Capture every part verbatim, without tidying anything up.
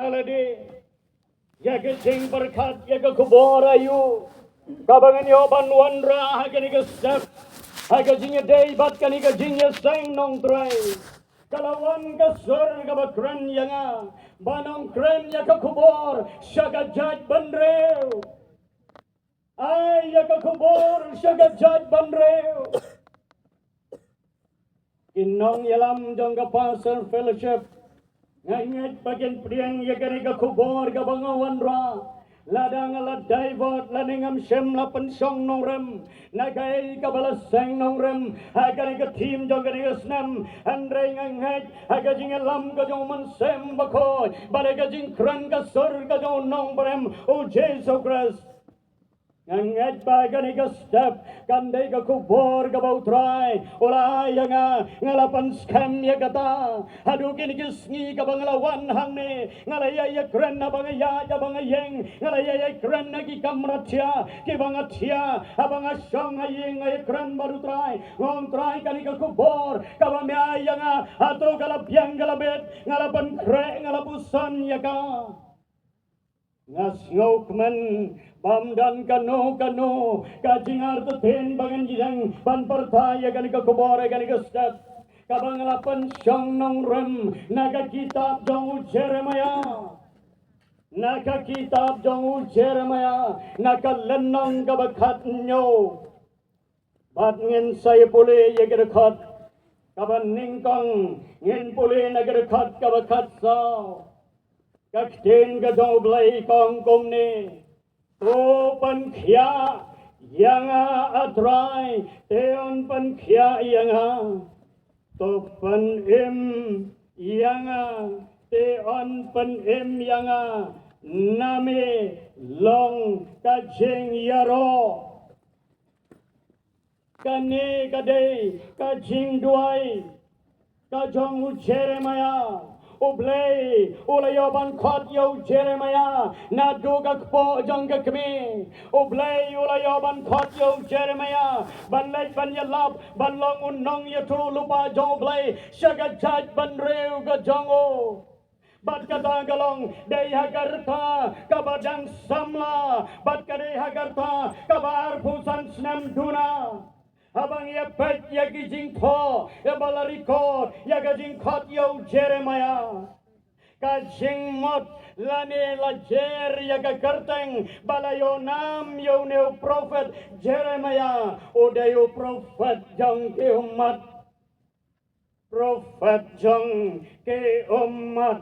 lade ïa ka jingpyrkhat ïa ka khubor aïu kaba ngan ïoh ban wanrah ha kane ka step, ha ka jingïadei bad kane ka jingïaseng nongtrei. Ka la wan ka sur kaba kren ïa nga ban ong kren ïa ka khubor sha ka jaitbynriew. Ai ïa ka khubor sha ka jaitbynriew. Ki nongïalam jong ka Passion Fellowship, nga ngeit ba kin pdiang ïa kane ka khubor kaba nga wanrah. Lada nga la divert lane ngam shym la pynshong nongrim na kaei kaba la seng nongrim ha kane ka theme jong kane ka snem, hynrei nga ngeit ha ka jingïalam ka jong u Mynsiem Bakhuid bad ha ka jingkren ka sur ka jong u Nongpynim u Jisu Khrist, nga ngeit ba kane ka step kan dei ka khubor kaba u Trai u la ai ïa nga. Nga la pynskhem ïa kata haduh kine ki sngi kaba nga la wan hangne. Nga la ïai ïakren haba nga ïaid haba nga ïeng. Nga la ïai ïakren ha ki kamra thiah kiba nga thiah. Haba nga shong ha ïing nga ïakren bad u Trai, nga ong Trai, kane ka khubor kaba me ai ïa nga, hato ka la biang ka la bit? Nga la pynkhreh, nga la puson ïa ka. Nga sngewkmen bym don kano kano ka jingartatien ba ngan ïeng ban pyrta ïa kane ka khubor ha kane ka step, kaba nga la pynshong nongrim na ka kitab jong u Jeremiah. Na ka kitab jong u Jeremiah, na ka lynnong kaba khathynñiew. Bad ngin sa ïa pule ïa ka dkhot kaba nyngkong, ngin pule na ka dkhot kaba khatsaw. Ka ktien ka jong u Blei ka ong kumne: To pynkhiah ïa nga, A Trai, te yn pynkhiah ïa nga. To pynim ïa nga, te yn pynim ïa nga. Na me long ka jingïaroh. Kane ka dei ka jingduwai ka jong u Jeremiah. U Blei u la ïoh ban khot ïa u Jeremiah naduh ka kpoh jong ka kmie. U Blei u la ïoh ban khot ïa u Jeremiah ban leit ban ïalap ban long u nongïathuhlypa jong u Blei sha ka jaitbynriew ka jong u. Bad kata ka long dei ha ka rta kaba dang samla, bad ka dei ha ka rta kaba arphew san snem duna. Haba ngi ïa peit ïa ki jingthoh ïa ba la record ïa ka jingkhot ïa u Jeremiah, ka jingmut lane la jer ïa ka kyrteng ba la ïoh nam ïa une u prophet Jeremiah, u dei u prophet jong ki ummat. Prophet jong ki ummat.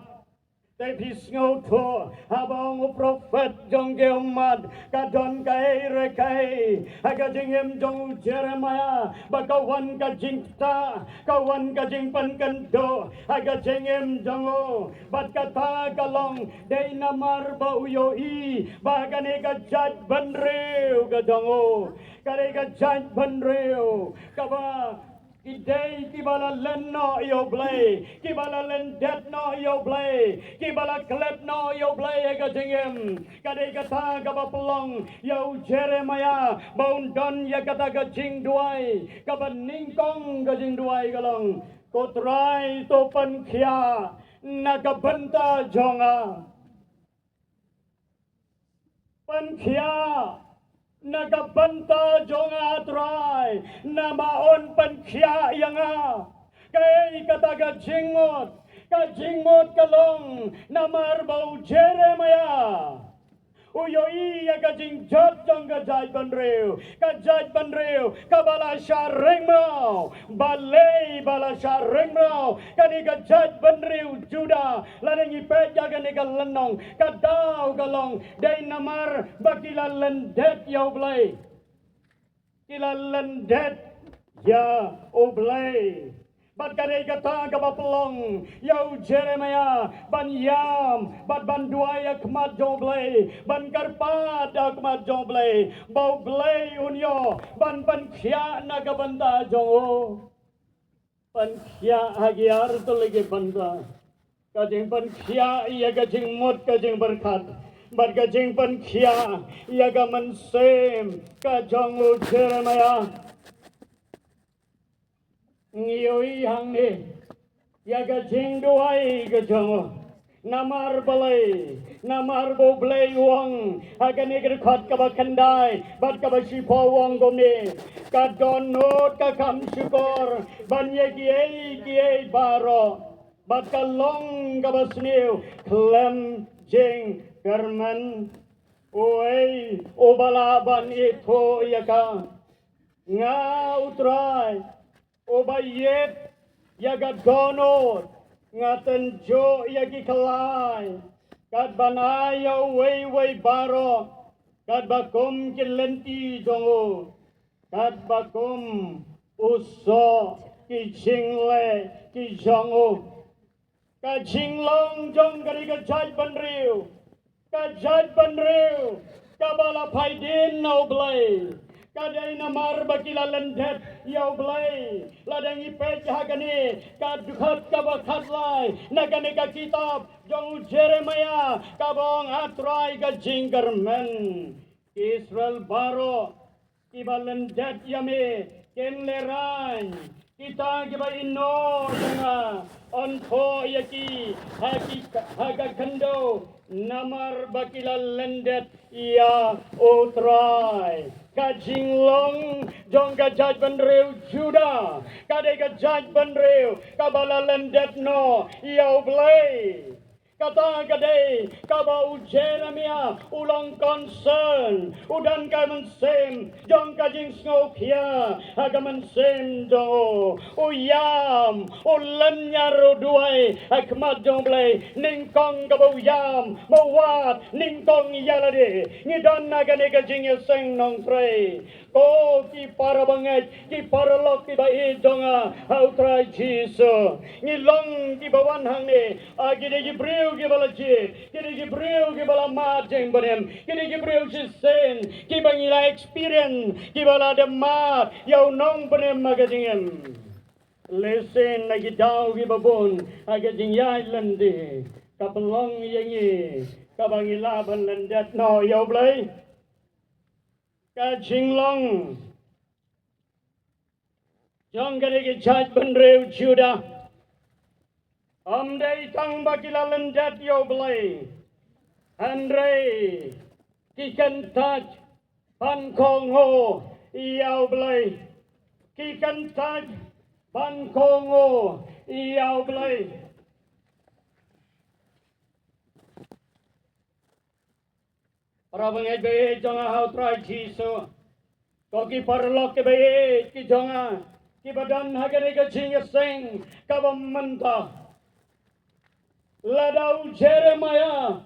Te phi sngewthuh, haba ong u prophet jong ki ummat, ka don kaei re kaei ha ka jingim jong u Jeremiah, ba ka wan ka jingktah, ka wan ka jingpynkynduh ha ka jingim jong u. Bad kata ka long dei namar ba u ïohi ba kane ka jaitbynriew ka jong u ka dei ka jaitbynriew kaba ki dei kiba la len noh ïa u Blei, kiba la lyndet noh ïa u Blei, kiba la klet noh ïa u Blei ha ka jingim. Ka dei kata kaba pynlong ïa u Jeremiah ba un don ïa kata ka jingduwai. Kaba nyngkong ka jingduwai ka long, Ko Trai, to pynkhiah na ka bynta jong nga. Pynkhiah na ka bynta jong nga, Trai, namar un pynkhiah ïa nga. Kaei kata ka jingmut? Ka jingmut ka long namar ba u Jeremiah u ïohi ïa ka jingjot jong ka jaitbynriew, ka jaitbynriew kaba la shah ring mraw. Balei ba la shah ring mraw kane ka jaitbynriew Judah? Lada ngi peit ïa kane ka lynnong, ka daw ka long dei namar ba ki la lyndet ïa u Blei. Ki la lyndet ïa u Blei. Bad ka dei kata kaba pynlong ïa u Jeremiah ban ïam bad ban duwai ha khmat jong u Blei, ban kyrpad ha khmat jong u Blei ba u Blei un ïoh ban pynkhiah na ka bynta jong u. Pynkhiah ha ki artylli ki bynta. Ka jingpynkhiah ïa ka jingmut ka jingpyrkhat bad ka jingpynkhiah ïa ka mynsiem ka jong u Jeremiah. Ngi ïohi hangne ïa ka jingduwai ka jong u. Namar balei, namar ba U Blei u ong ha kane ka dkhot kaba khyndai bad kaba shiphew, u ong kumne: Ka dohnud ka kham shukor ban ïa kiei kiei baroh, bad ka long kaba sniew khlem jingkyrmen. Uei uba lah ban ithuh ïa ka? Nga, U Trai, uba ïeit ïa ka dohnud, nga tynjuh ïa ki khlaiñ, katba ai ïa uwei uwei baroh katba kum ki lynti jong u, katba kum u soh ki jingleh ki jong u. Ka jinglong jong kane ka jaitbynriew, ka jaitbynriew kaba la phai dien na U Blei, ka dei namar ba ki la lyndet ïa U Blei. Lada ngi peit ha kane ka dkhot kaba khatlai na kane ka kitab jong u Jeremiah, kaba ong: A Trai, ka jingkyrmen, ki Israel baroh kiba lyndet ïa me kin lehraiñ. Kita kiba ïehnoh ïa nga, yn thoh ïa ki ha ki, ha ka khyndew, namar ba ki la lyndet ïa U Trai. Ka jinglong jong ka jaitbynriew Judah ka dei ka jaitbynriew kaba la lyndet noh ïa U Blei. Kata ka dei kaba u Jeremiah u long concern, u don ka mynsiem jong ka jingsngewkhia ha ka mynsiem jong u. U ïam, u lynñiar, u duwai ha khmat jong U Blei, nyngkong kaba u ïam, ba u wad nyngkong ïa lade. Ngi don ha kane ka jingïaseng, nongtrei. Ko ki para bangeit, ki paralok kiba ïeit jong nga ha U Trai Jisu, ngi long kiba wan hangne, ah, ki dei ki briew kiba la jied, ki dei ki briew kiba la mad jingpynim, ki dei ki briew shisien kiba ngi la experience, kiba la dep mad ïa u nongpynim ha ka jingim. Lehse na ki daw kiba bun ha ka jingïaid lynti ka pynlong ïa ngi kaba ngi lah ban lyndet noh ïa U Blei. Ka jinglong jong kane ka jaitbynriew Judah ym dei tang ba ki la lyndet ïa U Blei, hynrei ki kyntait ban kohnguh ïa U Blei. Ki kyntait ban kohnguh ïa U Blei. Para bangeit ba ïeit jong nga ha U Trai Jisu, ko ki paralok kiba ïeit ki jong nga kiba don ha kane ka jingïaseng kaba mynta, lada u Jeremiah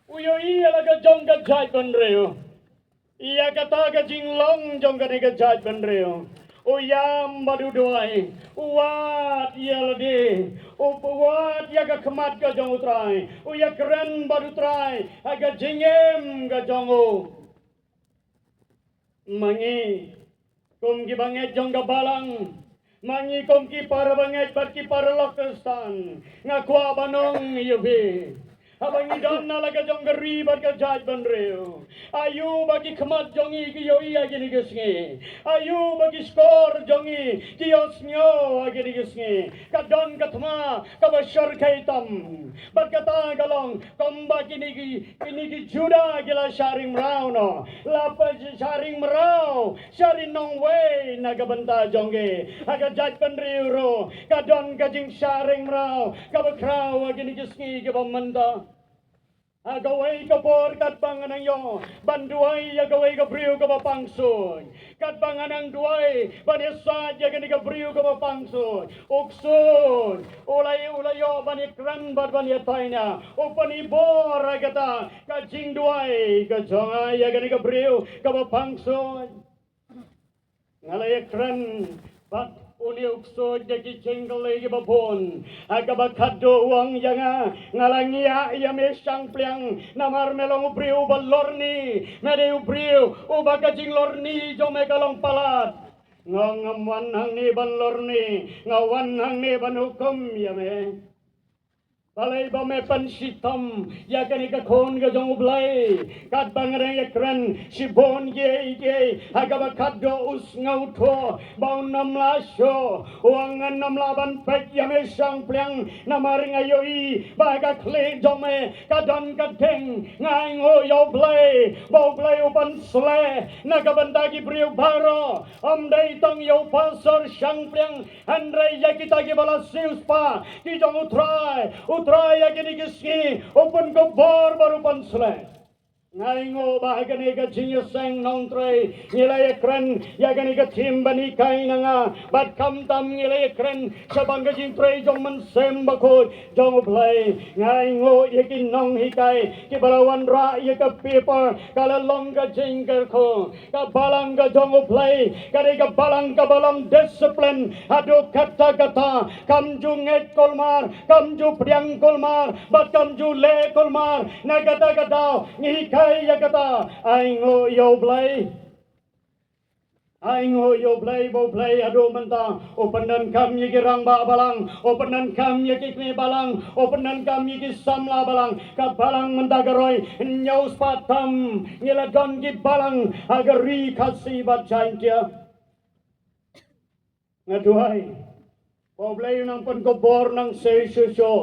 u ïohi ïa la ka jong ka jaitbynriew, ïa kata ka jinglong jong kane ka jaitbynriew, u ïam bad u duwai, u wad ïa lade, u wad ïa ka khmat ka jong U Trai, u ïakren bad U Trai ha ka jingim ka jong u. Ma ngi kum ki bangeit jong ka balang, ma ngi kum ki para bangeit bad ki paralok Khristan, nga kwah ban ong ïa phi, haba ngi don na la ka jong ka ri bad ka jaitbynriew, aïu ba ki khmat jong ngi ki ïohi ïa kine ki sngi? Aïu ba ki shkor jong ngi ki ïohsngew ïa kine ki sngi? Ka don ka thma kaba shyrkhei tam, bad kata ka long kumba kine ki, kine ki Judah ki la shah ring mraw noh, la pynshah ring mraw sha ri nongwei na ka bynta jong ki. Ha ka jaitbynriew ruh ka don ka jingshah ring mraw kaba khraw ha kine ki sngi kiba mynta. Ha kawei ka por katba nga nang ïoh ban duwai ïa kawei ka briew kaba pang suiñ, katba nga nang duwai ban ïasaid ïa kane ka briew kaba pang suiñ, u ksuid u la, u la ïoh ban ïakren bad ban ïatai na, u pynbor ïa kata ka jingduwai ka jong nga ïa kane ka briew kaba pang suiñ. Nga la ïakren bad une u ksuid da ki jingkylli kiba bun. Ha kaba khatduh u ong ïa nga, nga la ngiah ïa me shang pliang, namar me long u briew uba lorni, me dei u briew uba ka jinglorni jong me ka long palat. Nga ong ngam wan hangne ban lorni, nga wan hangne ban hukum ïa me. Balei ba me pynshitom ïa kane ka khun ka jong U Blei? Katba nga dang ïakren shibun kiei kiei ha kaba khatduh u sngewthuh ba un ym lah shuh. U ong, ngan ym lah ban peit ïa me shangpliang, namar nga ïohi ba ha ka khlieh jong me ka don ka ding. Nga ainguh ïa U Blei ba U Blei u pynsleh na ka bynta ki briew baroh, ym dei tang ïa u pastor shangpliang, hynrei ïa kita kiba la siewspah ki jong U Trai. U Trai ïa kine ki sngi u pynkupbor bad u pynsleh. Nga ainguh ba ha kane ka jingïaseng Nongtrei ngi la ïakren ïa kane ka theme ban hikai na nga, bad khamtam ngi la ïakren shaphang ka jingtrei jong u Mynsiem Bakhuid jong U Blei. Nga ainguh ïa ki nonghikai kiba la wanrah ïa ka paper, ka la long ka jingkyrkhu. Ka balang ka jong U Blei ka dei ka balang kaba long discipline haduh katta katta. Kam ju ngeit kulmar, kam ju pdiang kulmar, bad kam ju leh kulmar. Na kata ka daw ngi hikai ïa kata. Ainguh ïa U Blei. Ainguh ïa U Blei ba U Blei haduh mynta u pyndonkam ïa ki rangbah balang, u pyndonkam ïa ki kmie balang, u pyndonkam ïa ki samla balang. Ka balang mynta ka roi hynñiew spah tam ngi la don ki balang ha ka Ri Khasi bad Jaiñtia. Nga duwai ba U Blei u nang pynkupbor nang shisha shisha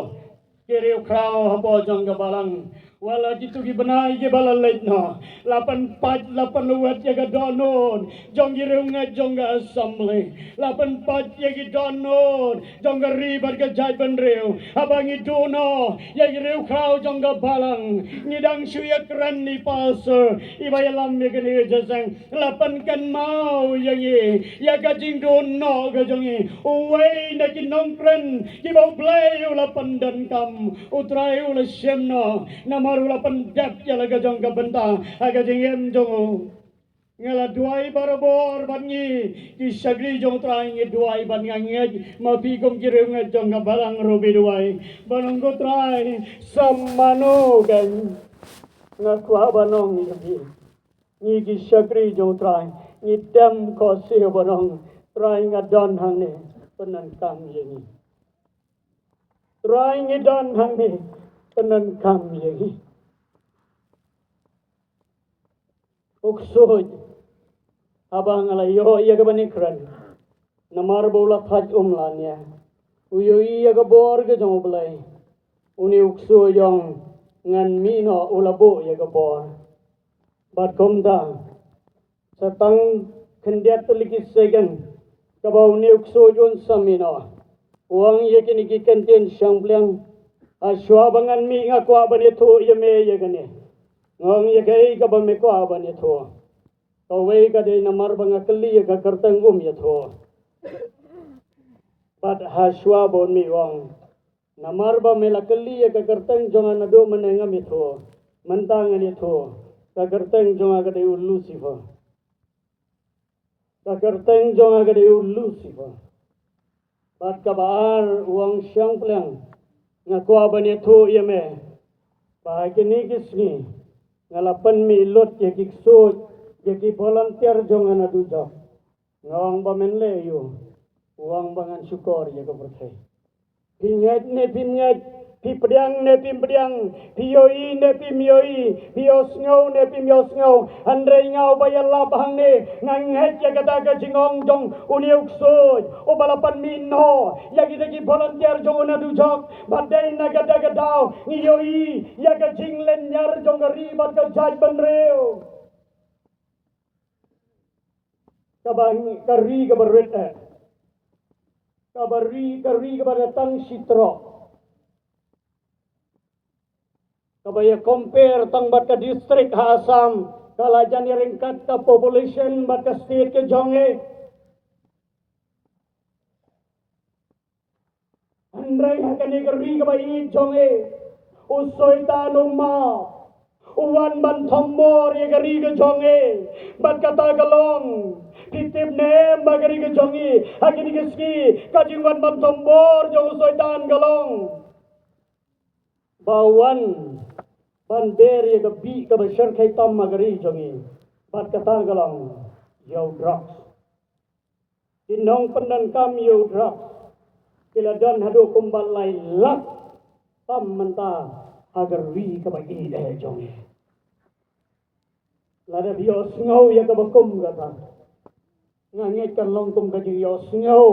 ki riewkhraw hapoh jong ka balang. Wat la kito ki bnai kiba la leit noh, la pynpait la pynlwet ïa ka dohnud jong ki riewngeit jong ka assembly, la pynpait ïa ki dohnud jong ka ri bad ka jaitbynriew. Haba ngi duh noh ïa ki riewkhraw jong ka balang, ngi dang shu ïakren ïa i pastor iba ïalam ïa kane ka jingïaseng. La pynkynmaw ïa ngi ïa ka jingduh noh ka jong ngi. Uwei na ki nongkren kiba U Blei u la pyndonkam, U Trai u la shim noh namar u la pyndep ïa la ka jong ka bynta ha ka jingim jong u. Nga la duwai barabor bad ngi ki shakri jong U Trai ngi duwai bad nga ngeit ma phi kum ki riewngeit jong ka balang ruh phi duwai ban ong, ko Trai, sa mano kein nga kwah ban ong ïa phi. Ngi ki shakri jong U Trai ngi dem khohsiew ban ong, Trai nga don hangne, pyndonkam ïa ngi. Trai ngi don hangne, pyndonkam ïa ngi. U ksuid, haba nga la ïoh ïa kaba ngi kren, namar ba u la thait um la nia, u ïohi ïa ka bor ka jong U Blei. Une u ksuid u ong, ngan mih noh, u la buh ïa ka bor. Bad kumta sa tang khyndiat tylli ki second kaba une u ksuid un sa mih noh, u ong ïa kine ki kyntien shangpliang, ha shuwa ba ngan mih nga kwah ban ïathuh ïa me ïa kane. Nga ong, ïa kaei kaba me kwah ban ïathuh? Kawei ka dei namar ba nga kylli ïa ka kyrteng um ïathuh. Bad ha shuwa ba un mih u ong, namar ba me la kylli ïa ka kyrteng jong nga naduh mynne ngam ïathuh, mynta ngan ïathuh. Ka kyrteng jong nga ka dei u Lucifer. Ka kyrteng jong nga ka dei u Lucifer. Bad kaba ar u ong, shangpliang, nga kwah ban ïathuh ïa me ba ha kine ki sngi nga la pynmih lut ïa ki ksuid, ïa ki volunteer jong nga naduh jok. Nga ong, ba men leh aïu? U ong, ba ngan shukor ïa ka pyrthei. Phi ngeit ne phim ngeit, phi pdiang ne phim pdiang, phi ïohi ne phim ïohi, phi ïohsngew ne phim ïohsngew, hynrei nga uba ïalap hangne nga ngeit ïa kata ka jingong jong une u ksuid uba la pynmih noh ïa kita ki volunteer jong u naduh jok. Bad dei na kata ka daw ngi ïohi ïa ka jinglynñiar jong ka ri bad ka jaitbynriew. Kaba, ka ri kaba rit eh. Kaba ri, ka ri kaba da tang shi trok. Kaba ïa compare tang bad ka district ha Assam, ka la jan ïa ryngkat ka population bad ka state ka jong ngi. Hynrei ha kane ka ri kaba ïeit jong ngi, u Soitan u map, u wan ban thombor ïa ka ri ka jong ngi. Bad kata ka long, phi tip ne em ba ka ri ka jong ngi ha kine ki sngi, ka jingwan ban thombor jong u Soitan ka long ba u wan ban ber ïa ka bih kaba shyrkhei tam ha ka ri jong ngi. Bad kata ka long ïa u drugs. Ki nongpyndonkam ïa u drugs ki la don haduh kumba lai lak. tam mynta ha ka ri kaba ïeit jong ngi. Lada phi ïohsngew ïa kaba kum kata, nga ngeit kan long kum ka jingïohsngew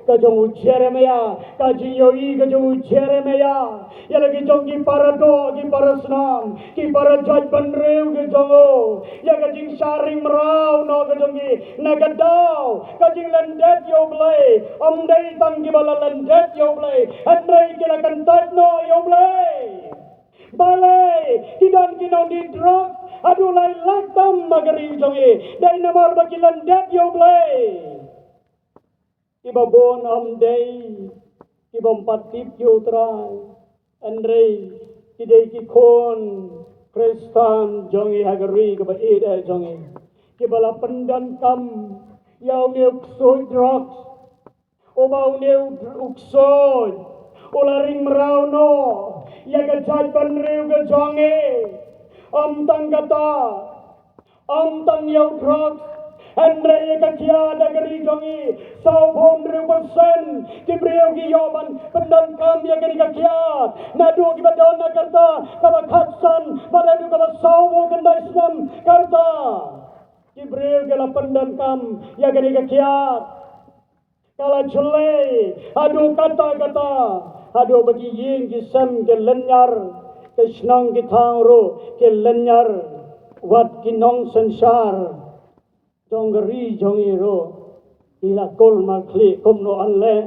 ka jong u Jeremiah, ka jingïohi ka jong u Jeremiah ïa la ki jong ki para doh, ki para snam, ki para jaitbynriew ki jong u, ïa ka jingshah ring mraw noh ka jong ki na ka daw ka jinglyndet ïa U Blei. Ym dei tang kiba la lyndet ïa U Blei, hynrei ki la kyntait noh ïa U Blei. Balei ki don ki nongdie drugs haduh lai lak tam ha ka ri jong ngi? Dei namar ba ki lyndet ïa U Blei. Kiba bun ym dei kiba ym pat tip ïa U Trai, hynrei ki dei ki khun Khristan jong ngi ha ka ri kaba ïeit jong ngi, kiba la pyndonkam ïa une u ksuid drugs. Uba une u ksuid u la ring mraw noh ïa ka jaitbynriew ka jong ngi. Ym tang kata, ym tang ïa u drugs, hynrei ïa ka kiad ha ka ri jong ngi, sawphew hynriew percent ki briew ki ïoh ban pyndonkam ïa kane ka kiad. Naduh kiba don ha ka rta kaba khatsan bad naduh kaba sawphew khyndai snem ka rta, ki briew ki la pyndonkam ïa kane ka kiad. Ka la jlei haduh katta katta, haduh ba ki ïing ki sem ki lynñiar, ki shnong ki thaw ruh ki lynñiar, wat ki nongsynshar jong ka ri jong ngi ruh ki la kulmar khlieh kumno yn leh.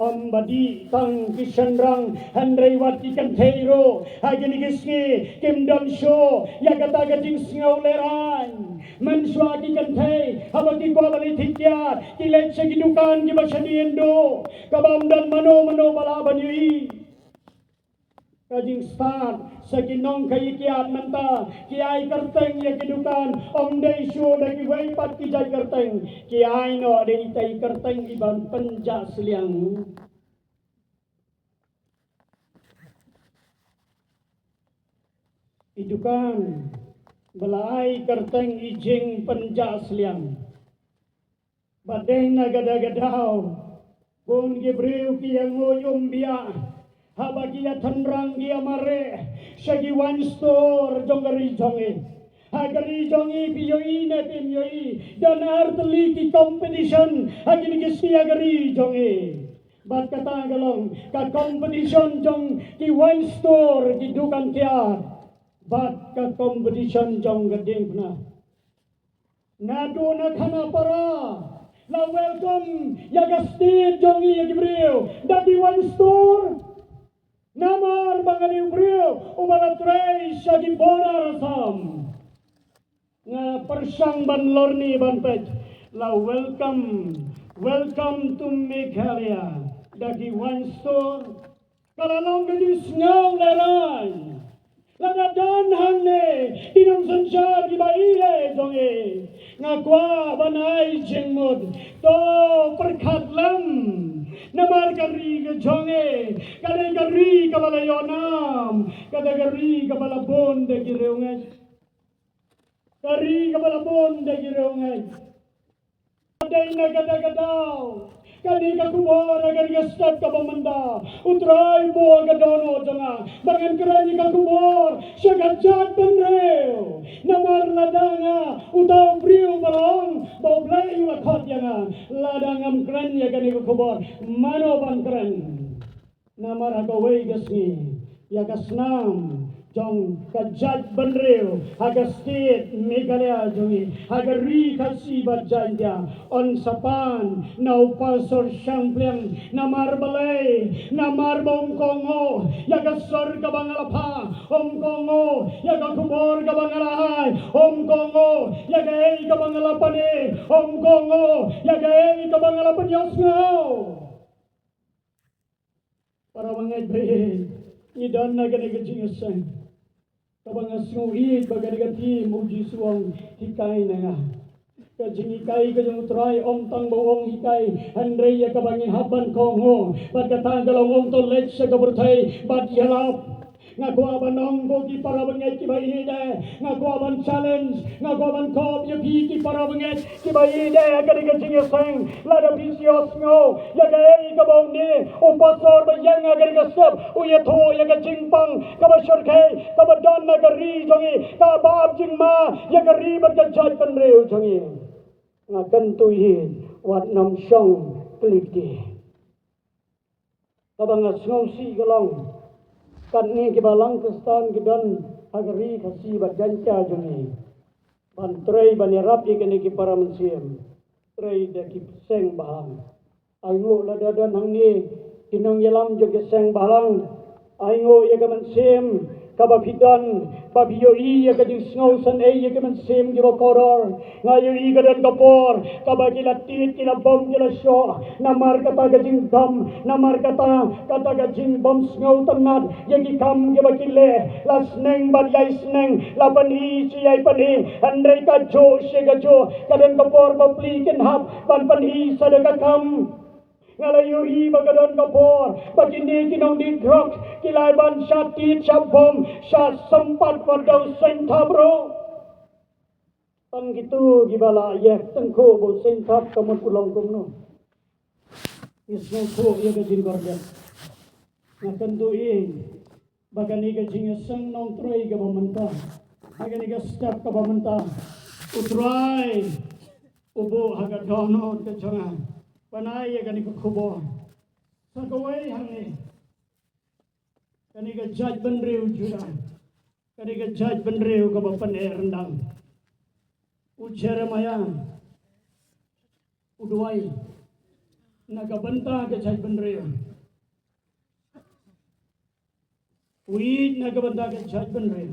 Ym ba dei tang ki shynrang, hynrei wat ki kynthei ruh ha kine ki sngi kim don shuh ïa kata ka jingsngew lehraiñ. Mynshuwa ki kynthei haba ki kwah ban leit thied kiad, ki leit sha ki dukan kiba shadien duh, kaba ym don mano mano ba lah ban ïohi. Ka jingstad sa ki nongkhaïi kiad mynta, ki ai kyrteng ïa ki dukan, ym dei shuh da kiwei pat ki jait kyrteng, ki ai noh da ita i kyrteng i ban pynjah sliang. I dukan ba la ai kyrteng i jingpynjah sliang. Bad dei na kata ka daw, bun ki briew ki ïanguid ym biang haba ki ïa tynrang ki ïa mareh sha ki wine store jong ka ri jong ngi. Ha ka ri jong ngi, phi ïohi ne phim ïohi, don artylli ki competition ha kine ki sngi ha ka ri jong ngi. Bad kata ka long ka competition jong ki wine store, ki dukan kiad, bad ka competition jong ka diengphna. Naduh na Khanapara la welcome ïa ka state jong ngi ïa ki briew da ki wine store. Namar ba nga dei u briew uba la trei sha ki border Assam. Nga pyrshang ban lorni ban peit, la welcome, welcome to Meghalaya da ki wine store. Ka la long ka jingsngew lehraiñ. Lada don hangne ki nongsynshar kiba ïeit jong ngi, nga kwah ban ai jingmut, to pyrkhat lem. Namar ka ri ka jong ngi ka dei ka ri kaba la ïoh nam, ka dei ka ri kaba la bun da ki riewngeit. Ka ri kaba la bun da ki riewngeit. Dei na kata ka daw, kane ka khubor ha kane ka step kaba mynta, U Trai buh ka dohnud jong nga ba ngan kren ïa ka khubor sha ka jaitbynriew. Namar lada nga uta u briew ba la ong ba U Blei u la khot ïa nga, lada ngam kren ïa kane ka khubor, mano ban kren? Namar ha kawei ka sngi, ïa ka snam jong ka jaitbynriew ha ka state Meghalaya jong ngi, ha ka ri Khasi bad Jaintia, yn sa pan na u pastor shangpliang. Namar balei? Namar ba um kohnguh ïa ka sor kaba nga la phah, um kohnguh ïa ka khubor kaba nga la ai, um kohnguh ïa kaei kaba nga la pynïaid, um kohnguh ïa kaei kaba nga la pynïohsngew. Para bangeit baieit, ngi don na kane ka jingïaseng kaba nga sngew ïeit ba kane ka theme, U Jisu u ong, hikai na nga. Ka jinghikai ka jong U Trai, ym tang ba u ong hikai, hynrei ïa kaba ngi hap ban kohnguh bad kata ka long, ong to leit sha ka pyrthei bad ïalap. Nga kwah ban ong ko ki para bangeit kiba ïeit, nga kwah ban challenge, nga kwah ban kop ïa phi ki para bangeit kiba ïeit ha kane ka jingïaseng. Lada phi sngew ïa kaei kaba une u pastor ba ïeng ha kane ka step u ïathuh ïa ka jingpang kaba shyrkhei kaba don ha ka ri jong ngi, kaba ap jingma ïa ka ri bad ka jaitbynriew jong ngi. Nga kyntu hi wat nym shong klik hi. Kaba nga sngewsih ka long, katne ki balang Khristan ki don ha ka ri Khasi bad Jaiñtia jong ngi, ban trei ban ïarap ïa kine ki para mynsiem, trei da ki seng balang. Ai nguh lada don hangne ki nongïalam jong ki seng balang, ai nguh ïa ka mynsiem kaba phi don, ba phi ïohi ïa ka jingsngewsynei ïa ka mynsiem kiba kordor. Nga ïohi ka don ka por kaba ki la tied, ki la bom, ki la shoh namar kata ka jingdom, namar kata, kata ka jingbym sngewtynnat ïa ki kam kiba ki leh. La sneng bad ïai sneng, la pyni shi ïai pyni, hynrei kajuh shi kajuh ka don ka por ba pli kin hap ban pyni sa da ka kam. Nga la ïohi ba ka don ka por ba kine ki nongdih drok ki la ban shah tied, shah bom, shah sympat, wat dei seng thap ruh. Tang kito kiba la ïa tyngkhuh ba u seng thap ka mut u long kumno. Ngi sngewthuh ïa ka jingkordit. Nga kyntu ïa ba kane ka jingïaseng nongtrei kaba mynta, ba kane ka step kaba mynta, U Trai u buh ha ka dohnud ka jong nga ban ai ïa kane ka khubor. Sa kawei hangne, kane ka jaitbynriew Judah, kane ka jaitbynriew kaba pyneh ryndang. U Jeremiah u duwai na ka bynta ka jaitbynriew. U ïeit na ka bynta ka jaitbynriew.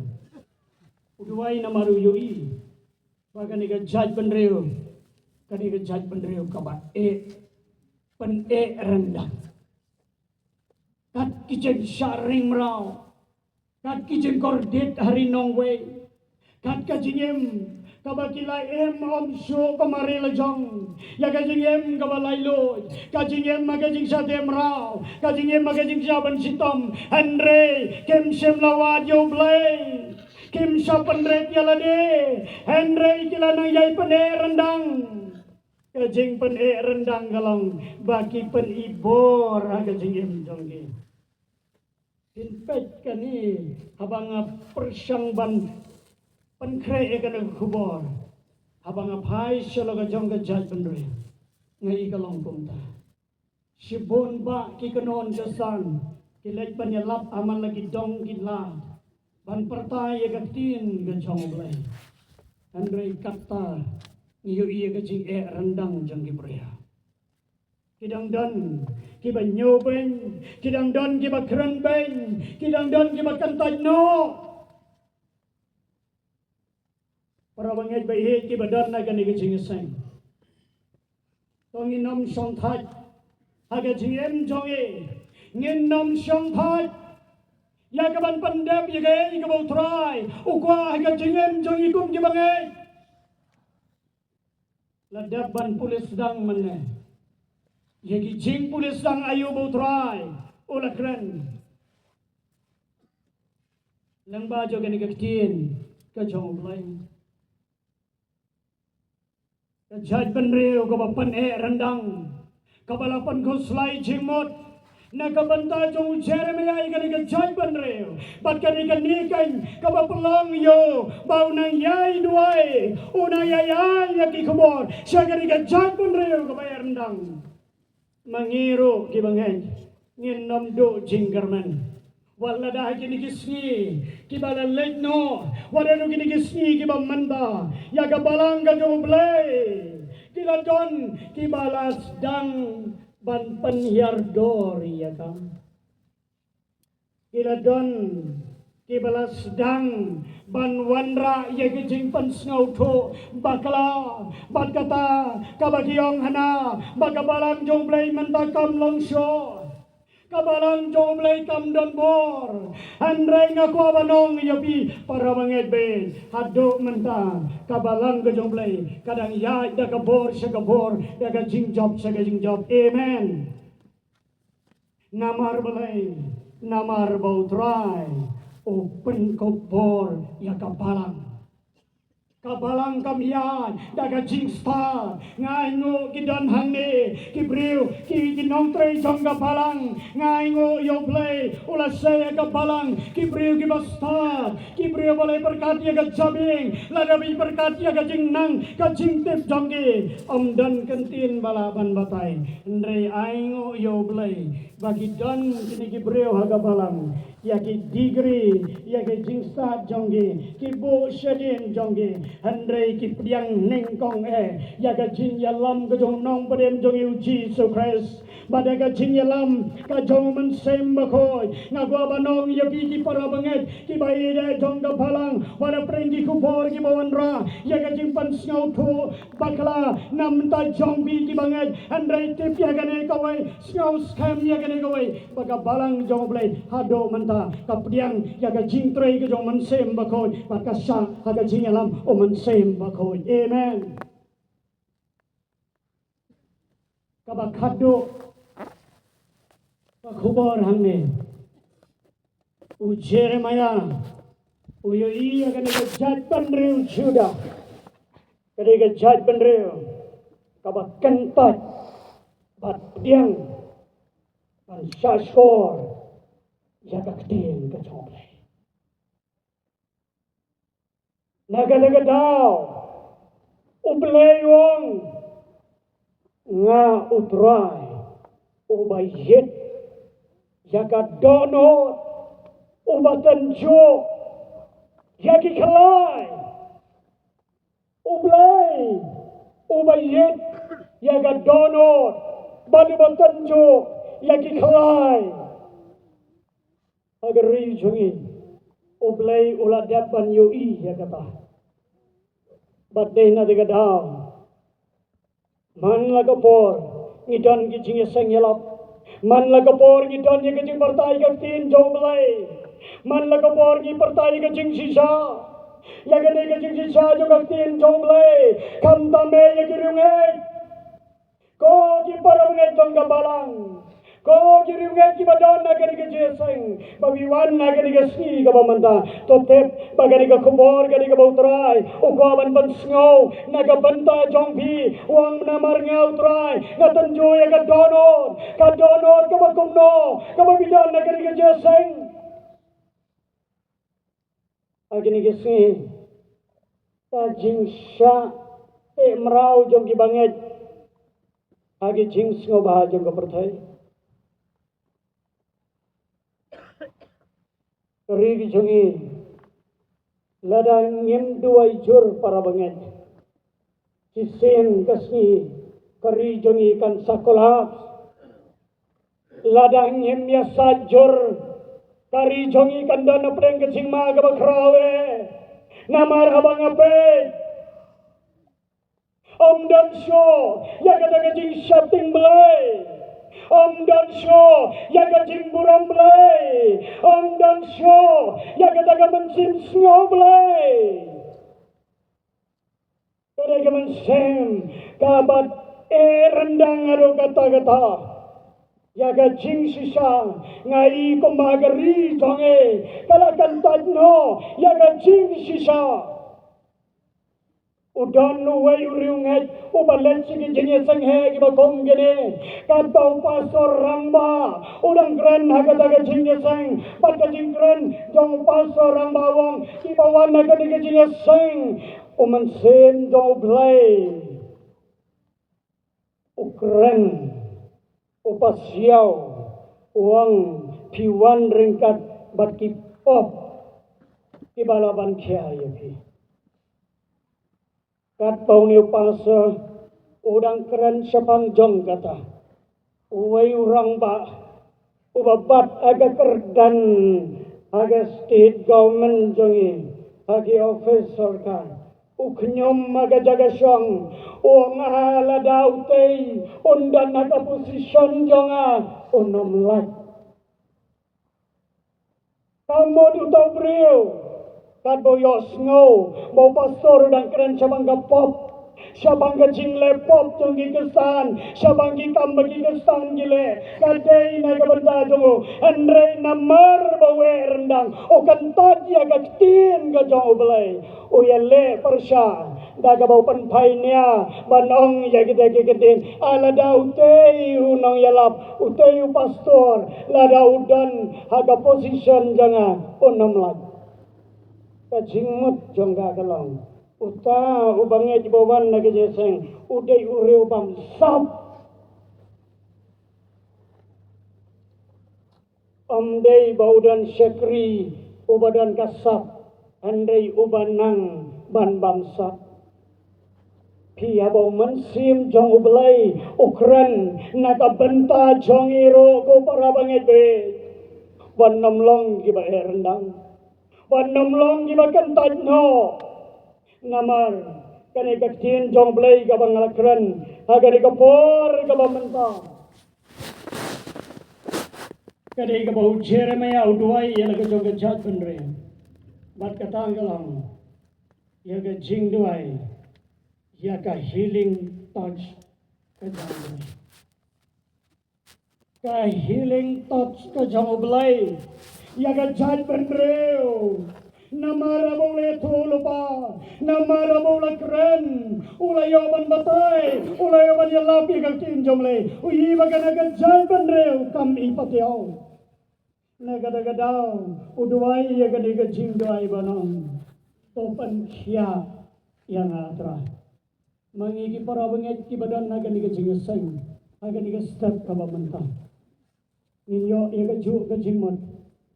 U duwai namar u ïohi ba kane ka jaitbynriew, kane ka jaitbynriew kaba eh, pyneh ryndang. Kat ki jingshah ring mraw, kat ki jingkordit ha ri nongwei, kat ka jingim kaba ki la im ym shuh ka mareh lajong, ïa ka jingim kaba laitluid, ka jingim ha ka jingshah teh mraw, ka jingim ha ka jingshah pynshitom, hynrei kim shym la wad ïa U Blei, kim shah pynrit ïa lade, hynrei ki la nang ïai pyneh ryndang. Ka jingpyneh ryndang ka long ba ki pyni bor ha ka jingim jong ki. Phin peit kane haba nga pyrshang ban pynkhreh ïa kane ka khubor, haba nga phai sha la ka jong ka jaitbynriew, nga i ka long kumta. Shibun bah ki kynhun ki san ki leit ban ïalap ha man la ki dong ki lad ban pyrta ïa ka ktien ka jong U Blei. Hynrei kata ngi ïohi ïa ka jingeh ryndang jong ki briew. Ki dang don kiba ñiewbeiñ, ki dang don kiba krenbeiñ, ki dang don kiba kyntait noh. Para bangeit ba ïeit kiba don ha kane ka jingïaseng, to ngin ym shongthait ha ka jingim jong ngi. Ngin ym shongthait ïa ka ban pyndep ïa kaei kaba U Trai u kwah ha ka jingim jong ngi kum ki bangeit. La dep ban pule sdang mynne ïa ki jingpule sdang aïu ba U Trai u la kren lyngba jong kane ka ktien ka jong U Blei. Ka jaitbynriew kaba pyneh ryndang, kaba la pynkhuslai jingmut na ka bynta jong u Jeremiah ïa kane ka jaitbynriew. Bad kane kane kan kaba pynlong ïa u ba u nang ïai duwai, u nang ïai ai ïa ki khubor sha kane ka jaitbynriew kaba eh ryndang. Ma ngi ruh ki bangeit ngin ym duh jingkyrmen. Wat lada ha kine ki sngi kiba la leit noh, wat lada kine ki sngi kiba mynta, ïa ka balang ka jong U Blei ki la don kiba la sdang ban pynhiar dor ïa ka. Ki la don kiba la sdang ban wanrah ïa ki jingpynsngewthuh bakla bad kata kaba ki ong hana ba ka balang jong U Blei mynta kam long shuh, ka balang jong U Blei kam don bor. Hynrei nga kwah ban ong ïa phi para bangeit, bad haduh mynta ka balang ka jong U Blei ka dang ïaid da ka bor sha ka bor, da ka jingjop sha ka jingjop. Amen. Namar balei? Namar ba U Trai u pynkup bor ïa ka balang. Ka balang kam ïaid da ka jingstad. Nga ainguh ki don hangne ki briew, ki, ki nongtrei jong ka balang. Nga ainguh ïa U Blei u la sei ïa ka balang ki briew kiba stad, ki briew ba la pyrkhat ïa ka jabieng lada ba pyrkhat ïa ka jingnang ka jingtip jong ki. Ym don ka ktien ba lah ban batai. Hynrei ainguh ïa U Blei ba ki don kine ki briew ha ka balang, ïa ki degree, ïa ki jingstad jong ki, ki buh shadien jong ki, hynrei ki pdiang nyngkong eh ïa ka jingïalam ka jong u Nongpynim jong ngi U Jisu Khrist. Bad ïa ka jingïalam ka jong U Mynsiem Bakhuid. Nga kwah ban ong ïa phi ki para bangeit kiba ïeit jong ka balang, wat la pyrshang ki khubor kiba wanrah ïa ka jingpynsngewthuh bakla na bynta jong phi ki bangeit, hynrei tip ïa kane kawei, sngewskhem ïa kane kawei, ba ka balang jong U Blei haduh mynta ka pdiang ïa ka jingtrei ka jong U Mynsiem Bakhuid, bad ka shah ha ka jingïalam U Mynsiem Bakhuid. Amen. Kaba khadduh ka khubor hangne, u Jeremiah u ïohi ïa kane ka jaitbynriew Judah, kane ka jaitbynriew kaba kyntait bad pdiang ban shahshkor ïa ka ktien ka jong U Blei. Na kane ka daw U Blei u ong, nga U Trai uba ïeit ïa ka dohnud, uba tynjuh ïa ki khlai. U Blei uba ïeit ïa ka dohnud bad uba tynjuh ïa ki khlai. Ha ka ri jong ngi U Blei u la dep ban ïohi ïa kata. Bad dei na kata ka daw, man la ka por ngi don ki jingïaseng ïalap, man la ka por ngi don ïa ka jingpyrta ïa ka ktien jong U Blei, man la ka por ngi pyrta ïa ka jingshisha, ïa kane ka jingshisha jong ka ktien jong U Blei, khamtam eh ïa ki riewngeit. Ko ki para bangeit jong ka balang, ko ki riewngeit kiba don ha kane ka jingïaseng, ba phi wan ha kane ka sngi kaba mynta, to tip ba kane ka khubor, kane kaba U Trai u kwah ban pynsngew na ka bynta jong phi. U ong, namar nga U Trai nga tynjuh ïa ka dohnud, ka dohnud kaba kumno kaba phi don ha kane ka jingïaseng. Ha kine ki sngi, ka jingshah teh mraw jong ki bangeit ha ki jingsngewbha jong ka pyrthei. Ka ri ka jong ngi, lada ngim duwai jur para bangeit, shisien ka sngi ka ri jong ngi kan sa collapse. Lada ngim ïasaid jur, ka ri jong ngi kan don hapdeng ka jingma kaba khraw eh. Namar haba nga peit, ym don shuh ïa kata ka jingsheptieng Blei, ym don shuh ïa ka jingburom Blei, ym don shuh ïa kata ka mynsiem sngew Blei. Ka dei ka mynsiem kaba eh ryndang haduh katta katta. Ïa ka jingshisha, nga i kumba ka ri jong ngi ka la kyntait noh ïa ka jingshisha. U don uwei u riewngeit uba leit sha ki jingïaseng heh kiba kum kine. Katba u pastor rangbah u dang kren ha kata ka jingïaseng, bad ka jingkren jong u pastor rangbah u ong, kiba wan ha kane ka jingïaseng, u Mynsiem jong U Blei u kren, u pasiaw, u ong, phi wan ryngkat bad ki pop kiba la ban khia ïa phi. Katba une u pastor u dang kren shaphang jong kata, uwei u rangbah uba bat ha ka kyrdan ha ka state government jong ngi, ha ki office sorkar, u khñium ha ka jaka shong, u ong, ah, lada utei un don ha ka position jong nga, un ym lait. Ka mut uta u briew, katba u ïohsngew ba u pastor u dang kren shaphang ka pop, Shaphang ka jingleh pop jong ki khristan, shaphang ki kam ba ki khristan ki leh, ka dei na ka bynta jong u. Hynrei namar ba u eh ryndang, u kyntait ïa ka ktien ka jong U Blei, u ïaleh pyrshah da kaba u pynphai nia ban ong ïa kita ki ktien. Lada utei u nongïalap, utei u pastor, lada u don ha ka position jong nga, un ym lait. Ka jingmut jong ka ka long, uta uba ngeit ba wan na ka jingïaseng u dei u riew bamsap. Ym dei ba u don shakri uba don ka sap, hynrei uba nang ban bamsap. Phi haba u Mynsiem jong U Blei u kren na ka bynta jong ngi ruh, ko para bangeit, ban ym long kiba eh ryndang, ban ym long kiba kyntait noh. Namar kane ka ktien jong U Blei kaba nga la kren ha kane ka por kaba mynta, ka dei kaba u Jeremiah u duwai ïa la ka jong ka jaitbynriew. Bad kata ka long ïa ka jingduwai ïa ka healing touch ka jong U Blei. Ka healing touch ka jong U Blei ïa ka jaitbynriew. Namar haba u la ïathuh lypa, namar haba u la kren, u la ïoh ban batai, u la ïoh ban ïalap ïa ka ktien jong U Blei, u ïohi ba kane ka jaitbynriew kam i patiaw. Na kata ka daw u duwai ïa kane ka jingduwai ban ong, to pynkhiah ïa nga Trai. Ma ngi ki para bangeit kiba don ha kane ka jingïaseng, ha kane ka step kaba mynta, ngin ïoh ïa kajuh ka jingmut.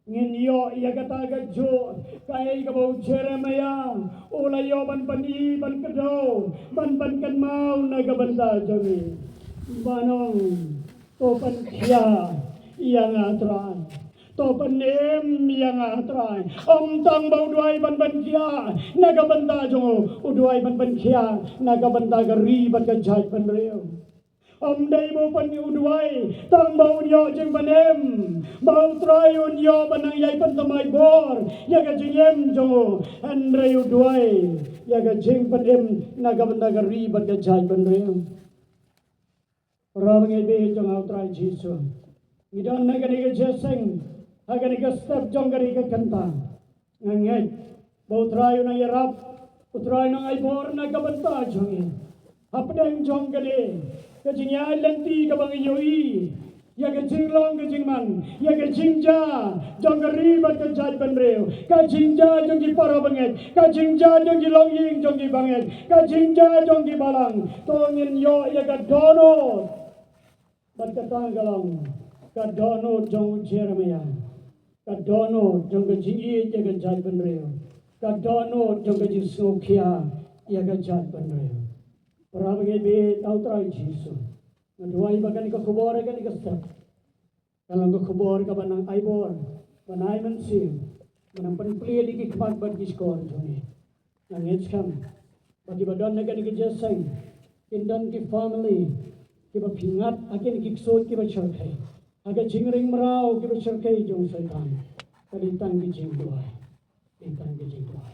Ngin ïoh ïa kata kajuh kaei kaba u Jeremiah u la ïoh ban pyni, ban kdew, ban pynkynmaw na ka bynta jong ngi. Ban ong, to pynkhiah ïa nga Trai. To pynim ïa nga Trai. Ym tang ba u duwai ban pynkhiah na ka bynta jong u, u duwai ban pynkhiah na ka bynta ka ri bad ka jaitbynriew. Ym dei ba u pyn, u duwai tang ba un ïoh jingpynim, ba u Trai un ïoh ban nang ïai pynthymmai bor ïa ka jingim jong u, hynrei u duwai ïa ka jingpynim na ka bynta ka ri bad ka jaitbynriew. Para bangeit baieit jong nga ha u Trai Jisu, ngi don ha kane ka jingïaseng, ha kane ka step jong kane ka kynta. Nga ngeit ba u Trai u nang ïarap, u Trai u nang ai bor na ka bynta jong ngi. Hapdeng jong kane ka jingïaid lynti kaba ngi ïohi ïa ka jinglong ka jingman, ïa ka jingjia jong ka ri bad ka jaitbynriew, ka jingjia jong ki para bangeit, ka jingjia jong ki longïing jong ki bangeit, ka jingjia jong ki balang, to ngin ïoh ïa ka dohnud. Bad kata ka long ka dohnud jong u Jeremiah, ka dohnud jong ka jingïeit ïa ka jaitbynriew, ka dohnud jong ka jingsngewkhia ïa ka jaitbynriew. Para bangeit baieit ha u Trai Jisu, nga duwai ba kane ka khubor, kane ka step, ka long ka khubor kaba nang ai bor, ban ai mynsiem, ban nang pynplied ïa ki khmat bad ki shkor jong ngi. Nga ngeit skhem ba kiba don ha kane ka jingïaseng kin don ki family kiba pynïaid ha kine ki ksuid kiba shyrkhei, ha ka jingring mraw kiba shyrkhei jong u Soitan. Ka dei tang ka jingduwai, dei tang ka jingduwai.